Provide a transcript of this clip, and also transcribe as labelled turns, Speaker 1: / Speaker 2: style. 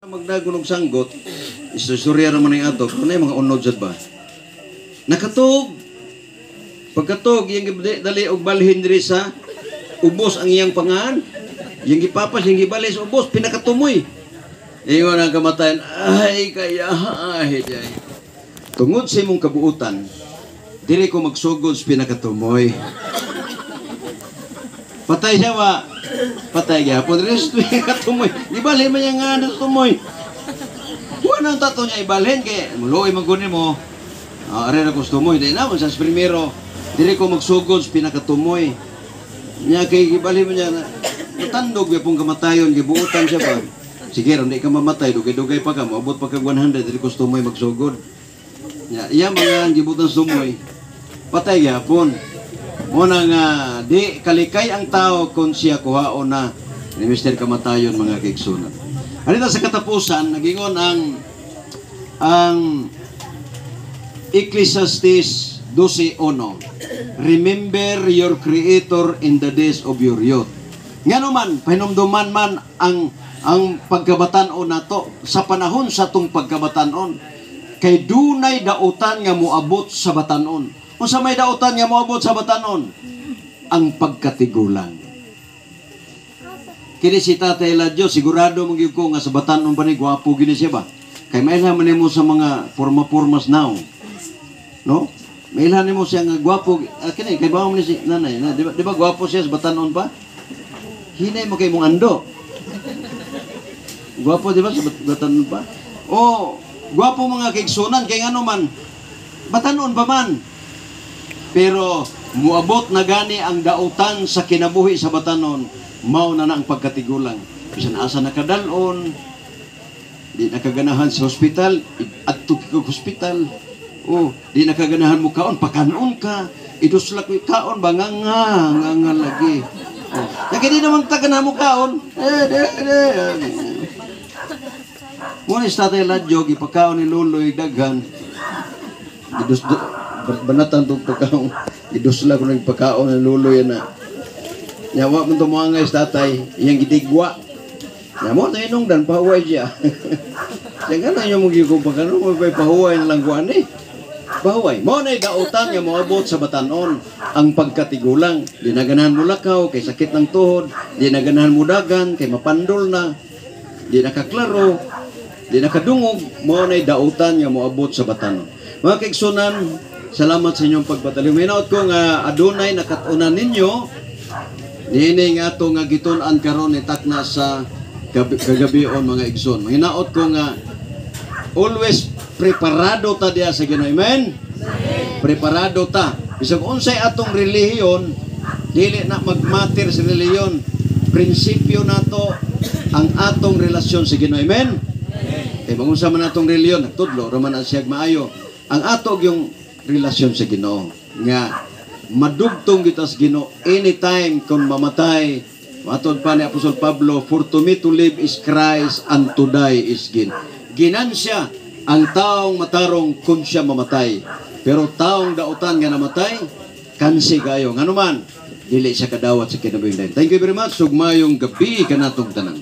Speaker 1: Magdagon og sanggot, istorya ra man ning ato, kung mga unod sad ba. Nakatog. Pagkatog, iyang dali og balhin diri sa ubos ang iyang pangan. Iyang gipapas, iyang gibali sa ubos, pinakatumoy. Ingon ang kamatayan, "Ay, kaya, ay, ay. Tungod sa imong kabuutan, diri ko magsugod sa pinakatumoy." Patay siya ba? Patay gyapon. Diri sa pinakatumoy. Ibalhin man niya nga sa tumoy. Wala nang tato niya ibalhin kay muluoy man guni mo. Ah, are ra ko sa tumoy. Di na sa primero. Diri ko magsugod sa pinakatumoy. Nya kay ibalhin mo niya na matandog gyud pong kamatayon, gibuutan siya ba. Sige, ron di ka mamatay, dugay-dugay pa ka, moabot pa kag 100, diri ko sa tumoy magsugod. Nya, iya mga gibutan sa tumoy. Patay gyapon. Muna nga di kalikay ang tao kung siya kuhaon na ni Mr. Kamatayon, mga kaigsunan. Anita sa katapusan, nagingon ang Ecclesiastes 12:1, "Remember your Creator in the days of your youth." Ngano man, pahinumduman man ang pagkabatan-on nato sa panahon sa atong pagkabatan-on. Kay dunay dautan nga moabot sa batanon. Unsa may dautan nga moabot sa batanon? Ang pagkatigulang. Kini si Tatay Eladio, sigurado man gyud ko nga sa batanon pa ni gwapo gini siya ba? Kay mailhan man nimo sa mga forma-formas now. No? Mailhan nimo siya nga gwapo. Ah, kini kay bawo ni si nanay, na, di ba gwapo siya sa batanon pa? Hinay mo kay mong ando. Gwapo di ba sa batanon pa? O gwapo mga kaigsunan kay ngano man batanon pa man. Pero muabot na gani ang dautan sa kinabuhi sa batanon, mao na na ang pagkatigulang. Bisan asa nakadalon, di nakaganahan sa hospital, adto ka hospital. Oh, di nakaganahan mo kaon, pakanon ka. Idusla ko kaon ba nga nga nga nga lagi. Oh. Kaya di naman taganahan mo kaon. Eh, di, di. Muna si Tatay Ladyo, gipakaon ni Luloy daghan. Idus, banatan tong pagkaon. Idusla ko ng pagkaon ni Luloy na. Nya wa man tumuangay sa tatay, iyang gidigwa. Nya mo na inungdan pahuway siya. Siya nga na inyo mong gigong pagkaon, mo pa'y pahuway na lang kuan eh. Pahuway. Mo na dautan nga moabot sa batanon ang pagkatigulang. Di na ganahan mo lakaw kay sakit ng tuhod, di na ganahan mo dagan kay mapandol na, di na kaklaro, di na kadungog, mo na dautan nga moabot sa batanon. Mga kaigsunan, salamat sa inyong pagpataliw. Hinaot ko nga adunay nakat-unan ninyo niini nga ato nga gitun-an karon ni takna sa kagabion, mga igsoon. Hinaot ko nga always preparado ta diya sa Ginoo. Amen? Preparado ta. Bisag unsay atong relihiyon, dili na magmatter sa relihiyon. Prinsipyo nato ang atong relasyon sa Ginoo. Amen? Kay mangunsa man atong relihiyon, nagtudlo ra man na siya maayo. Ang ato yung relasyon sa Ginoo nga madugtong kita sa Ginoo anytime kung mamatay. Matod pa ni Apostol Pablo, "For to me to live is Christ and to die is gain." Ginansya ang taong matarong kung siya mamatay. Pero taong dautan nga namatay, kansi kayo. Ngano man, dili siya kadawat sa kinabuhing. Thank you very much. Ug maayong gabi kanatong tanan.